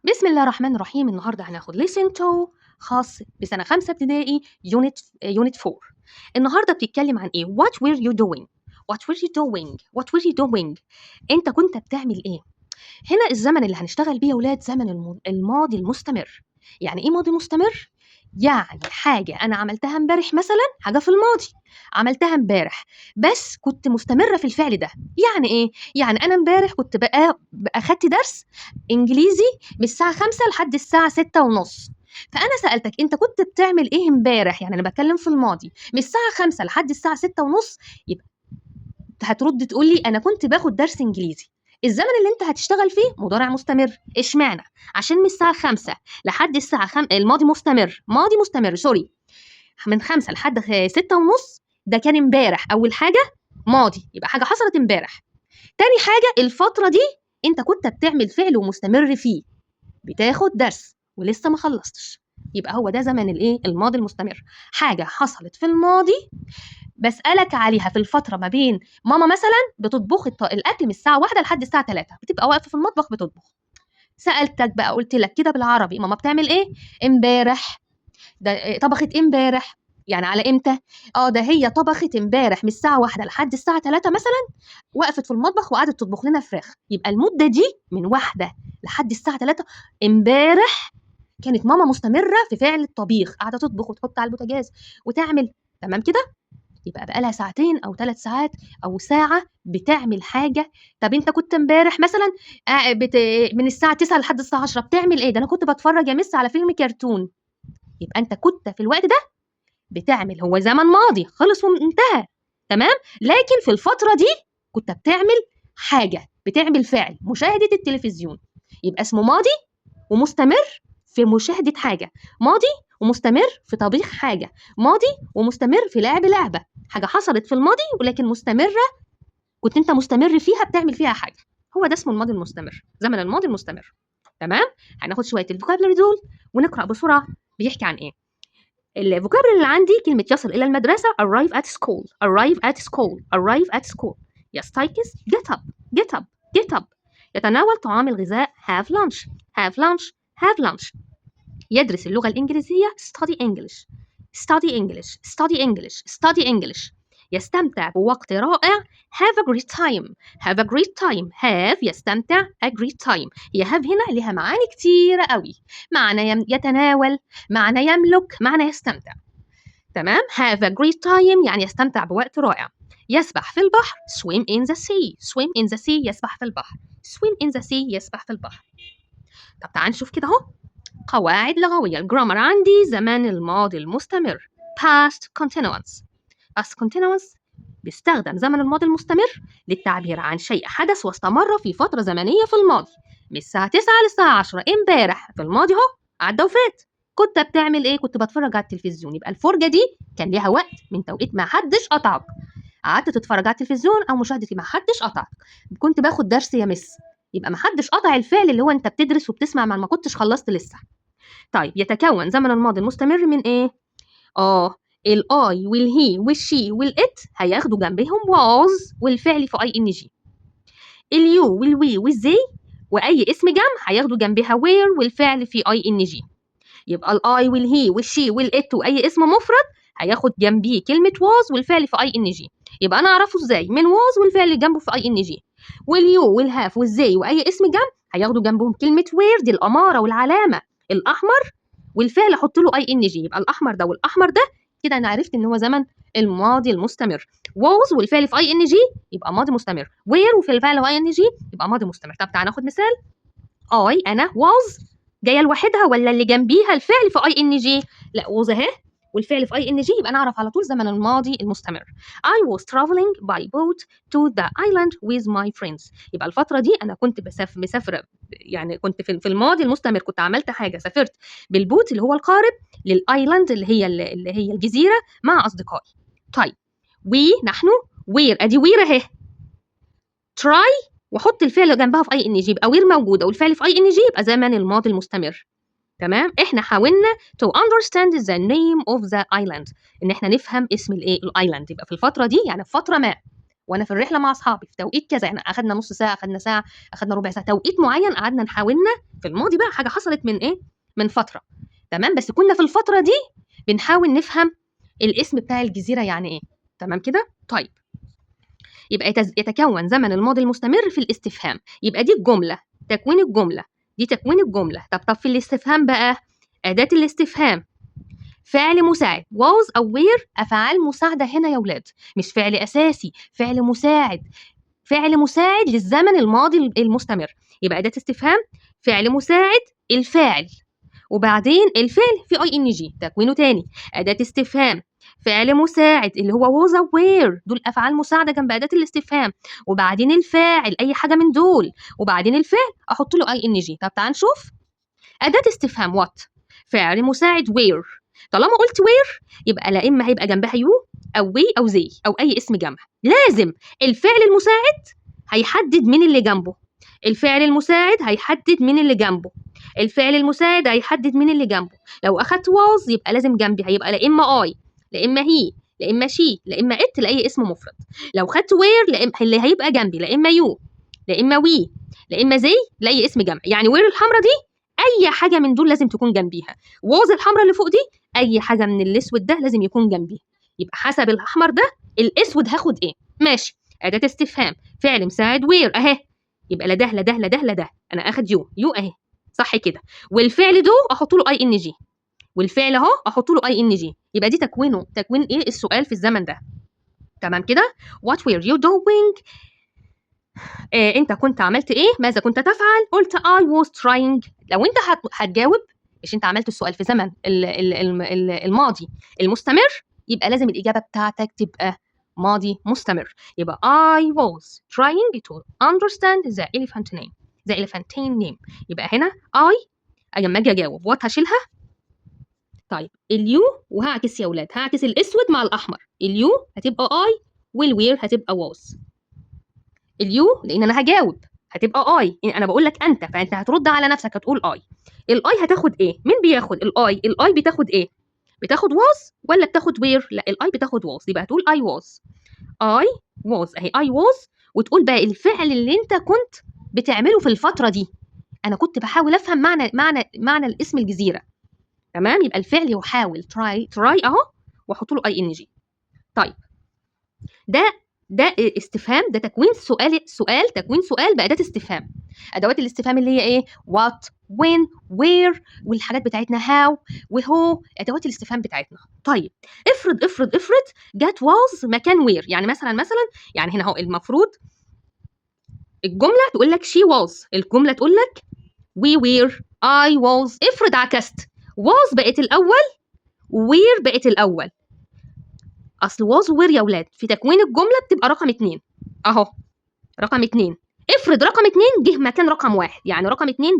بسم الله الرحمن الرحيم. النهارده هناخد lesson 2 خاص بسنة 5 ابتدائي، unit 4. النهارده بتتكلم عن ايه؟ what were you doing، what were you doing، what were you doing، انت كنت بتعمل ايه؟ هنا الزمن اللي هنشتغل بيه يا ولاد زمن الماضي المستمر. يعني ايه ماضي مستمر؟ يعني حاجة أنا عملتها امبارح مثلا، حاجة في الماضي عملتها امبارح بس كنت مستمرة في الفعل ده. يعني إيه؟ يعني أنا امبارح كنت بقى أخدت درس إنجليزي من الساعة 5 لحد الساعة 6:30، فأنا سألتك أنت كنت بتعمل إيه امبارح؟ يعني أنا بتكلم في الماضي من الساعة 5 لحد الساعة 6:30، يبقى هترد تقول لي أنا كنت باخد درس إنجليزي. الزمن اللي انت هتشتغل فيه مضارع مستمر. اشمعنى؟ عشان من الساعة 5 لحد الساعة الماضي مستمر، ماضي مستمر sorry، من 5 لحد 6:30 ده كان امبارح. اول حاجة ماضي، يبقى حاجة حصلت امبارح. تاني حاجة الفترة دي انت كنت بتعمل فعل ومستمر فيه، بتاخد درس ولسه ما خلصتش، يبقى هو ده زمن الايه؟ الماضي المستمر. حاجة حصلت في الماضي بسألك عليها في الفترة ما بين ماما مثلا بتطبخ الأكل من الساعة 1 لحد الساعة 3، بتبقى واقفة في المطبخ بتطبخ. سألتك بقى قلت لك كده بالعربي ماما بتعمل إيه امبارح؟ ده طبخت امبارح، يعني على إمتى؟ ده هي طبخت امبارح من الساعة 1 لحد الساعة 3 مثلا، وقفت في المطبخ وقعدت تطبخ لنا فراخ. يبقى المدة دي من 1 لحد الساعة 3 امبارح كانت ماما مستمرة في فعل الطبيخ، قاعدة تطبخ وتحط على البوتاجاز وتعمل. تمام كده؟ يبقى بقالها ساعتين أو 3 ساعات أو ساعة بتعمل حاجة. طب أنت كنت امبارح مثلًا من الساعة 9 لحد الساعة 10 بتعمل إيه؟ ده أنا كنت بتفرج يا مس على فيلم كرتون. يبقى أنت كنت في الوقت ده بتعمل، هو زمن ماضي خلص وانتهى، تمام؟ لكن في الفترة دي كنت بتعمل حاجة، بتعمل فعل مشاهدة التلفزيون، يبقى اسمه ماضي ومستمر في مشاهدة حاجة، ماضي ومستمر في طبيخ حاجة، ماضي ومستمر في لعب لعبة، حاجة حصلت في الماضي ولكن مستمرة، كنت انت مستمر فيها بتعمل فيها حاجة. هو ده اسمه الماضي المستمر، زمن الماضي المستمر. تمام؟ هناخد شوية ال vocabulary دول ونقرأ بسرعة بيحكي عن ايه. ال vocabulary اللي عندي كلمة يصل إلى المدرسة arrive at school، arrive at school، arrive at school. يستيقظ get up، get up، get up. يتناول طعام الغذاء have lunch، have lunch، have lunch. يدرس اللغة الإنجليزية study English، study English، study English، study English. يستمتع بوقت رائع have a great time، have a great time. have يستمتع، a great time. هي have هنا لها معاني كتيرة قوي، معنى يتناول، معنى يملك، معنى يستمتع. تمام؟ have a great time يعني يستمتع بوقت رائع. يسبح في البحر swim in the sea، swim in the sea يسبح في البحر، swim in the sea يسبح في البحر. طب تعال نشوف كده اهو قواعد لغوية. ال grammar عندي زمان الماضي المستمر past continuous. past continuous بيستخدم زمن الماضي المستمر للتعبير عن شيء حدث واستمر في فترة زمنية في الماضي، من الساعة 9 للساعة 10 امبارح في الماضي اهو عدى وفات. كنت بتعمل ايه؟ كنت بتفرج على التلفزيون. يبقى الفرجة دي كان ليها وقت من توقيت ما حدش قطعك، قعدت تتفرج على التلفزيون او مشاهدة، ما حدش قطعك. كنت باخد درس يا مس، يبقى ما حدش قطع الفعل اللي هو انت بتدرس وبتسمع ما كنتش خلصت لسه. طيب يتكون زمن الماضي المستمر من ايه؟ ال I وال he وال she وال it هياخدوا جنبهم was والفعل في ing. ال you وال we وال they واي اسم جمع هياخدوا جنبها were والفعل في ing. يبقى ال I وال he وال she وال it واي اسم مفرد هياخد جنبيه كلمة was والفعل في ing. يبقى انا اعرفه ازاي؟ من was والفعل اللي جنبه في ing. وال you وال have وال they واي اسم جمع هياخدوا جنبهم كلمة were، دي الأمارة والعلامة الأحمر، والفعل احط له ing. يبقى الأحمر ده والأحمر ده كده انا عرفت ان هو زمن الماضي المستمر. was والفعل في ing يبقى ماضي مستمر، were والفعل في ing يبقى ماضي مستمر. طب تعالى ناخد مثال. I انا was جاية لوحدها ولا اللي جنبيها الفعل في ing؟ لا was اهي والفعل في ing، يبقى نعرف على طول زمن الماضي المستمر. I was traveling by boat to the island with my friends. يبقى الفترة دي أنا كنت مسافرة، يعني كنت في الماضي المستمر، كنت عملت حاجة، سافرت بال boat اللي هو القارب لل island اللي هي الجزيرة مع أصدقائي. طيب we نحن were، أدي were أهي، try وحط الفعل جنبها في ing، يبقى were موجودة والفعل في ing يبقى زمن الماضي المستمر. تمام؟ احنا حاولنا to understand the name of the island، ان احنا نفهم اسم الايه؟ ال island. يبقى في الفترة دي يعني في فترة ما وانا في الرحلة مع اصحابي في توقيت كذا، يعني اخدنا نص ساعة، اخدنا ساعة، اخدنا ربع ساعة، توقيت معين قعدنا نحاولنا في الماضي بقى، حاجة حصلت من ايه؟ من فترة. تمام؟ بس كنا في الفترة دي بنحاول نفهم الاسم بتاع الجزيرة يعني ايه. تمام كده؟ طيب يبقى يتكون زمن الماضي المستمر في الاستفهام. يبقى دي الجملة، تكوين الجملة، دي تكوين الجملة. طب في الاستفهام بقى، اداه الاستفهام فعل مساعد was أو were، أفعال مساعدة هنا يا ولاد، مش فعل أساسي، فعل مساعد، فعل مساعد للزمن الماضي المستمر. يبقى أداة استفهام، فعل مساعد، الفاعل، وبعدين الفعل في ing، تكوينه تاني، أداة استفهام، فعل مساعد اللي هو was أو were، دول أفعال مساعدة جنب أداة الاستفهام، وبعدين الفاعل أي حاجة من دول، وبعدين الفعل أحط له ing. طب تعال نشوف أداة استفهام what، فعل مساعد were. طالما قلت were يبقى لا إما هيبقى جنبها you أو we أو they أو أي اسم جمع. لازم الفعل المساعد هيحدد مين اللي جنبه، الفعل المساعد هيحدد مين اللي جنبه، الفعل المساعد هيحدد مين اللي جنبه. لو أخدت was يبقى لازم جنبي هيبقى لا إما I، لا إما he، لا إما she، لا إما it، لأي اسم مفرد. لو خدت were لا إما اللي هيبقى جنبي لا إما you، لا إما we، لا إما they، لأي اسم جمع. يعني were الحمراء دي أي حاجة من دول لازم تكون جنبيها، was الحمراء اللي فوق دي أي حاجة من الأسود ده لازم يكون جنبيها. يبقى حسب الأحمر ده الأسود هاخد إيه؟ ماشي، أداة استفهام، فعل مساعد were أهي، يبقى لا ده لا ده لا ده لا ده، أنا آخد you، you أهي، صح كده. والفعل do أحط له ing، والفعل أهو أحط له ing. يبقى دي تكوينه، تكوين إيه السؤال في الزمن ده. تمام كده؟ What were you doing؟ أنت كنت عملت إيه؟ ماذا كنت تفعل؟ قلت I was trying. لو أنت هتجاوب، مش أنت عملت السؤال في زمن الماضي المستمر، يبقى لازم الإجابة بتاعتك تبقى ماضي مستمر. يبقى I was trying to understand the elephant name، the elephantine name. يبقى هنا I لما أجي أجاوب what هشيلها. طيب ال you، وهعكس يا ولاد، هعكس الأسود مع الأحمر. ال you هتبقى I وال were هتبقى was. ال you لأن أنا هجاوب هتبقى I، يعني أنا بقول لك أنت، فأنت هترد على نفسك هتقول I. ال I هتاخد إيه؟ مين بياخد ال I؟ ال I بتاخد إيه؟ بتاخد was ولا بتاخد were؟ لا، ال I بتاخد was. يبقى هتقول I was، I was أهي I was، وتقول بقى الفعل اللي أنت كنت بتعمله في الفترة دي. أنا كنت بحاول أفهم معنى الاسم الجزيرة. تمام؟ يبقى الفعل يحاول، try، try أهو، وأحط له ing. طيب ده استفهام، ده تكوين سؤال، سؤال، تكوين سؤال بأداة استفهام. أدوات الاستفهام اللي هي إيه؟ what، when، where، والحاجات بتاعتنا how وwho، أدوات الاستفهام بتاعتنا. طيب افرض افرض افرض جت was مكان were، يعني مثلا يعني هنا اهو المفروض الجملة تقول لك she was، الجملة تقول لك we were، I was. افرض عكست، was بقت الأول، were بقت الأول. أصل was were يا ولاد في تكوين الجملة بتبقى رقم 2 أهو، رقم 2. افرض رقم 2 جه مكان رقم 1، يعني رقم 2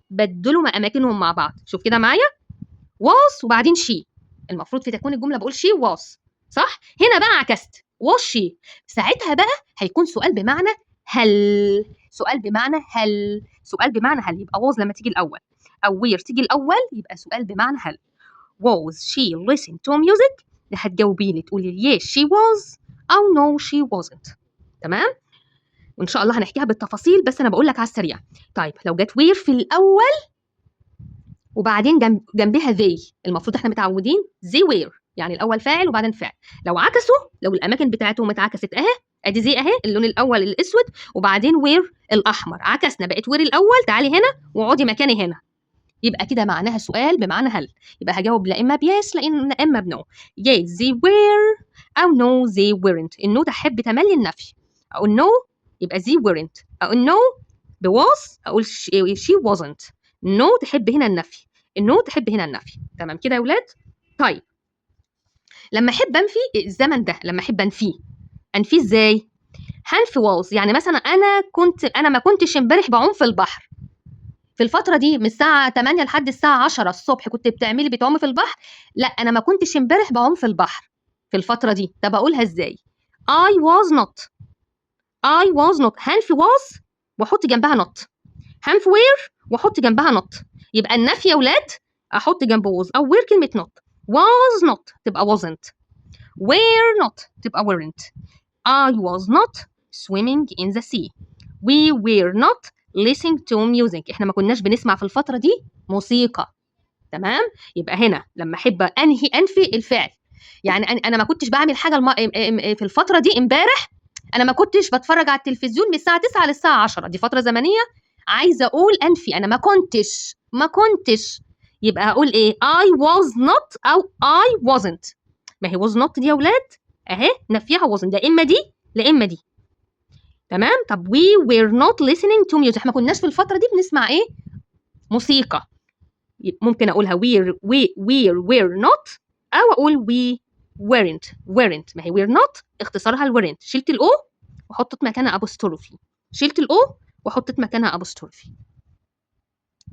بدلوا أماكنهم مع بعض. شوف كده معايا، was وبعدين she، المفروض في تكوين الجملة بقول she was، صح؟ هنا بقى عكست was she، ساعتها بقى هيكون سؤال بمعنى هل، سؤال بمعنى هل، سؤال بمعنى هل. يبقى was لما تيجي الأول أو were تيجي الأول يبقى سؤال بمعنى هل. was she listen to music؟ هتجاوبي لي تقولي yes she was أو no she wasn't. تمام؟ وإن شاء الله هنحكيها بالتفاصيل، بس أنا بقول لك على السريع. طيب لو جت were في الأول وبعدين جنبها they، المفروض احنا متعودين they were، يعني الأول فاعل وبعدين فعل. لو عكسوا، لو الأماكن بتاعتهم اتعكست أهي، أدي they أهي اللون الأول الأسود وبعدين were الأحمر، عكسنا بقت were الأول، تعالي هنا واقعدي مكاني هنا، يبقى كده معناها سؤال بمعنى هل. يبقى هجاوب لا إما ب yes لا إما ب no. yes they were أو no they weren't. ال no تحب تملي النفي، أقول no يبقى they weren't، أقول no ب was أقول she wasn't. no تحب هنا النفي، ال no تحب هنا النفي. تمام كده يا ولاد؟ طيب لما أحب أنفي الزمن ده، لما أحب أنفيه، أنفيه إزاي؟ هنفي was، يعني مثلا أنا ما كنتش امبارح بعوم في البحر في الفترة دي من الساعة 8 لحد الساعة 10 الصبح، كنت بتعومي في البحر؟ لا، أنا ما كنتش امبارح بعوم في البحر في الفترة دي. طب أقولها إزاي؟ I was not، I was not، هنفي was وأحط جنبها not، هنفي were وأحط جنبها not. يبقى النفي يا ولاد أحط جنب was أو were كلمة not. was not تبقى wasn't، were not تبقى weren't. I was not swimming in the sea. We were not listening to music. احنا ما كناش بنسمع في الفترة دي موسيقى. تمام؟ يبقى هنا لما احب انهي انفي الفعل، يعني انا ما كنتش بعمل حاجة في الفترة دي امبارح، انا ما كنتش بتفرج على التلفزيون من الساعة 9 للساعة 10، دي فترة زمنية عايزه اقول انفي، انا ما كنتش، يبقى هقول ايه؟ I was not او I wasn't. ما هي was not دي يا ولاد اهي نفيها wasn't، لا اما دي لا اما دي. تمام؟ طب we were not listening to music، احنا ما كناش في الفترة دي بنسمع ايه؟ موسيقى. ممكن اقولها we were not او اقول we weren't. weren't، ما هي were not اختصارها ال weren't، شلت ال o وحطيت مكانها apostrophe، شلت ال o وحطيت مكانها apostrophe.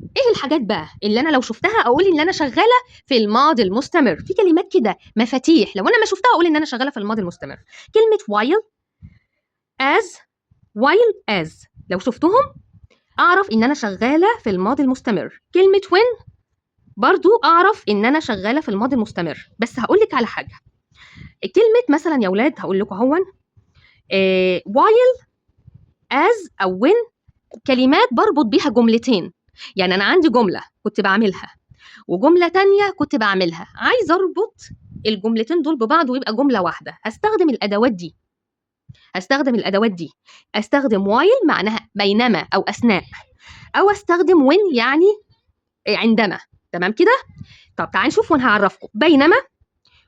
ايه الحاجات بقى اللي انا لو شفتها اقول ان انا شغالة في الماضي المستمر؟ في كلمات كده مفاتيح لو انا ما شفتها اقول ان انا شغالة في الماضي المستمر. كلمة while، as، while، as، لو شفتهم اعرف ان انا شغالة في الماضي المستمر. كلمة when برضو اعرف ان انا شغالة في الماضي المستمر. بس هقول لك على حاجة، كلمة مثلا يا اولاد هقول لكم اهون while، as او when كلمات بربط بيها جملتين. يعني انا عندي جملة كنت بعملها وجملة تانية كنت بعملها، عايزه اربط الجملتين دول ببعض ويبقى جملة واحدة، هستخدم الادوات دي. هستخدم الادوات دي، استخدم while معناها بينما او اثناء، او استخدم when يعني عندما. تمام كده؟ طب تعالوا نشوف وانا هعرفكم. بينما،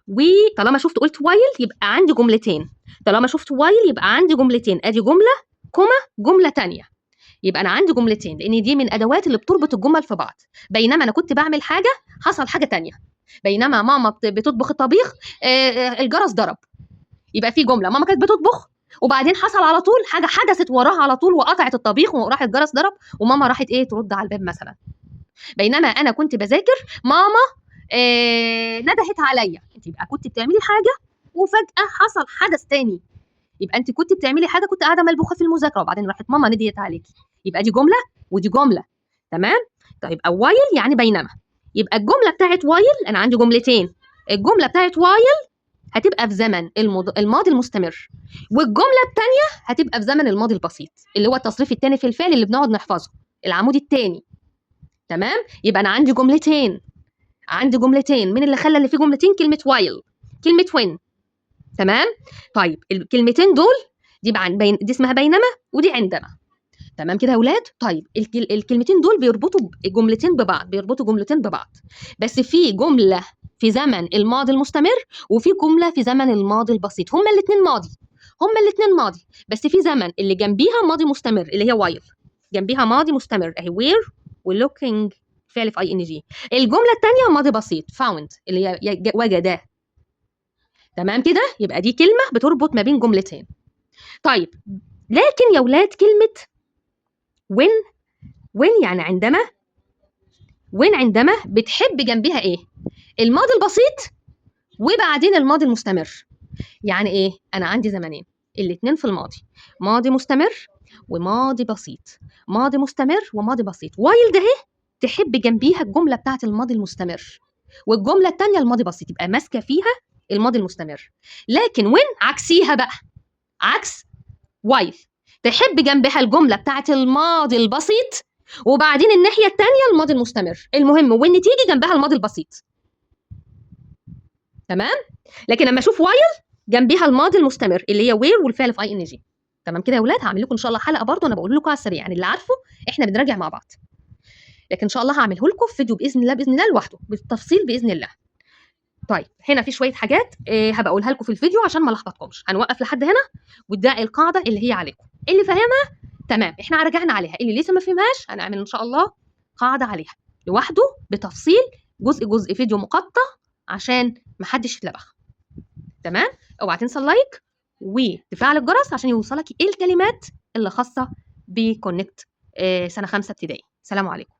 وطالما شفت قلت while يبقى عندي جملتين، طالما شفت while يبقى عندي جملتين، ادي جملة comma جملة تانية، يبقى انا عندي جملتين لان دي من ادوات اللي بتربط الجمل في بعض. بينما انا كنت بعمل حاجة حصل حاجة تانية، بينما ماما بتطبخ الطبيخ الجرس ضرب، يبقى في جملة ماما كانت بتطبخ وبعدين حصل على طول حاجة حدثت وراها على طول وقطعت الطبيخ وراح الجرس ضرب وماما راحت ايه ترد على الباب مثلا. بينما انا كنت بذاكر ماما ندهت عليا. انت يبقى كنت بتعملي حاجة وفجاة حصل حدث تاني، يبقى انت كنت بتعملي حاجة، كنت قاعدة ملبوخه في المذاكرة وبعدين راحت ماما نديت عليكي، يبقى دي جملة ودي جملة. تمام؟ طيب او while يعني بينما، يبقى الجملة بتاعت while انا عندي جملتين، الجملة بتاعت while هتبقى في زمن الماضي المستمر، والجملة الثانية هتبقى في زمن الماضي البسيط اللي هو التصريف الثاني في الفعل اللي بنقعد نحفظه، العمود الثاني. تمام؟ يبقى انا عندي جملتين، عندي جملتين. مين اللي خلى اللي فيه جملتين؟ كلمة while، كلمة when. تمام؟ طيب الكلمتين دول دي دي اسمها بينما ودي عندما. تمام كده يا اولاد؟ طيب الكلمتين دول بيربطوا جملتين ببعض، بيربطوا جملتين ببعض، بس في جملة في زمن الماضي المستمر وفي جملة في زمن الماضي البسيط. هما الاثنين ماضي، هما الاثنين ماضي، بس في زمن اللي جنبيها ماضي مستمر اللي هي while، جنبيها ماضي مستمر اهي were و looking فعل في ing. الجملة الثانية ماضي بسيط found اللي هي وجد. تمام كده؟ يبقى دي كلمة بتربط ما بين جملتين. طيب لكن يا ولاد كلمة when، when يعني عندما، when عندما بتحب جنبها ايه؟ الماضي البسيط وبعدين الماضي المستمر. يعني ايه؟ انا عندي زمنين الاتنين في الماضي، ماضي مستمر وماضي بسيط، ماضي مستمر وماضي بسيط. while ده اهي تحب جنبيها الجملة بتاعت الماضي المستمر والجملة الثانية الماضي بسيط، يبقى ماسكه فيها الماضي المستمر. لكن when عكسيها بقى، عكس while، تحب جنبها الجملة بتاعت الماضي البسيط وبعدين الناحية الثانية الماضي المستمر. المهم when تيجي جنبها الماضي البسيط. تمام؟ لكن لما اشوف while جنبيها الماضي المستمر اللي هي were والفعل في ing. تمام كده يا اولاد؟ هعمل لكم ان شاء الله حلقة برضو، انا بقول لكم على السريع يعني اللي عارفه احنا بنراجع مع بعض، لكن ان شاء الله هعمله لكم في فيديو باذن الله، باذن الله لوحده بالتفصيل باذن الله. طيب هنا في شوية حاجات هبقى اقولها لكم في الفيديو عشان ما لخبطكمش. هنوقف لحد هنا وده القاعدة اللي هي عليكم، اللي فاهمها تمام احنا رجعنا عليها، اللي لسه ما فهمهاش هنعمل ان شاء الله قاعدة عليها لوحده بتفصيل جزء جزء فيديو مقطع عشان ما حدش يتلبخ. تمام؟ اوعى تنسى ال like وتفعل الجرس عشان يوصلك ايه الكلمات اللي خاصة ب Connect سنة 5 ابتدائي. سلام عليكم.